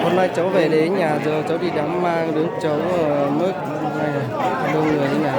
Hôm nay cháu về đến nhà rồi, cháu đi đám ma, đến cháu, ờ, mất, ờ, đông người thế nào.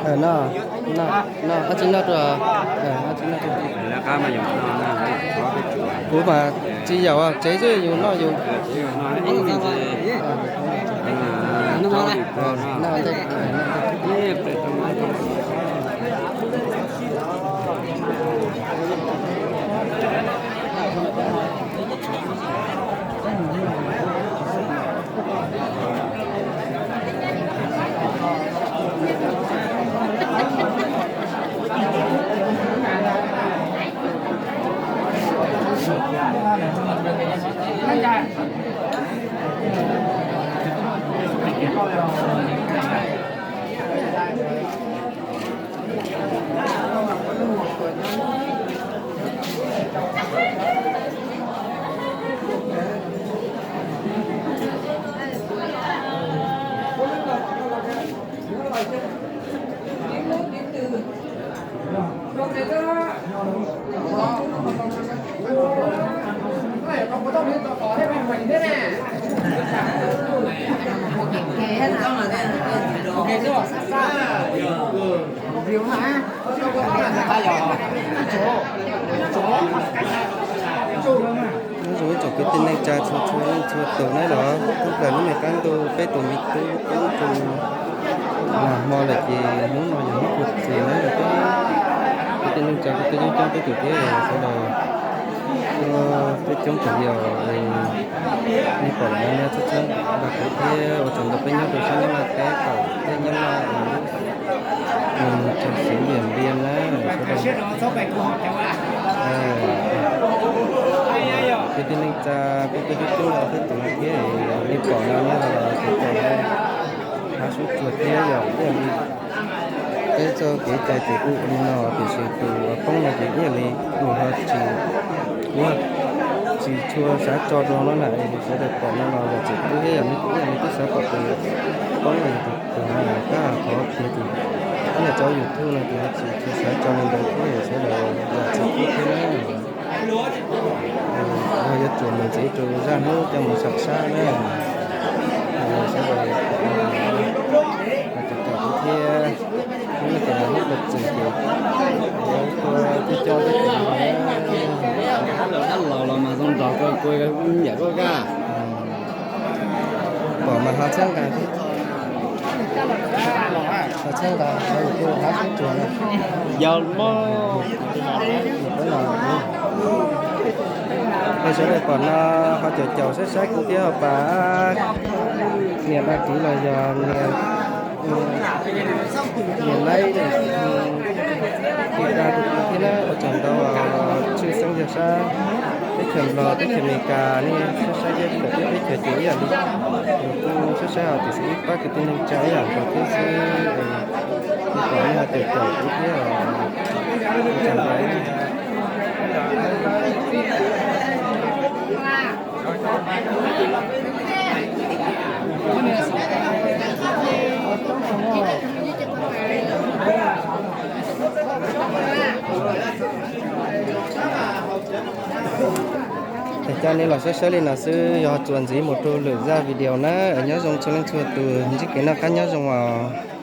Ờ, no, no, no, ua tsi noj rau, ua tsi noj rau. Kuv mas tsis yaum tsev xwb yus noj yus. Nyob zoo ib tsoom kwv tij neej tsa txhua txhua leej txhua tus na los, thoob plaws lub me qab ntuj peb tus me tub tub tu nag hmo lawm ces hnub no yog hnub puag txiv na los, kwv tij neej tsa kwv tij neej tsa peb tus thiab sawv daws, peb coob tag li os. Nej pom lawm no nej txhawb txhawb nrog kuv thiab ua tsaug ntau peb nyob rau sab Nyab Laj teb tom tej Nyab Laj, tsoom xeev Vias Npias na sawv daws. Kwv tij neej tsa peb peb coob coob no peb tus no thiab nej pom no nej los tau hav sub tsuag thiab yog ib yam li peb txoj kev cai ces kuj ua li no tiam sis tus poob no ces ib yam li nws ho tsis, kuv tsis tshua xav tso rau no na, sawv daws pom no los tseem pub thiab yog ib yam li twb xav pom tus poob no yog tus twg no, tab qhov tias tus ib yam cov YouTube no ces tsis tshua xav tso li ntawd thiab sawv daws zam txim pub thiab na. Ho yuav tsum mus ntxiv rau zaj hnub coj mus sam sab na. Sawv daws tau kuv thiab, hnub no ces hnub puag txiv ces yuav tuaj coob coob peb tus no. Dab laug los mas zoo nrog koj, kuv yam koj kaj. Pom mas ho txhawb nqa thiab. Ho txhawb nqa, ho yus kuj hav sub tsuag na. Yog mas. Sawv daws pom no ho caum caum saib saib kuv thiab ho pas nias đăng ký los yog nias, nias like, tiv tas rau kuv thiab na, ua tsaug ntau. Tshwj xeeb yog sab teb chaws Nplog, teb chaws Amelikas, nej saib saib thiab, teb chaws ces ib yam li kuv saib saib os, tiam sis ib pab kwv tij neej tsa ib yam nkaus thiab xwb. Nej pom nej ho caum caum kuv thiab os. Ua tsaug ntau. Coj nej los saib saib li no xwb, yog txuas ntxiv mus rau lwm zaj video na. Nyob zoo txhua leej txhua tus, ntsib kev noj qab nyob zoo os.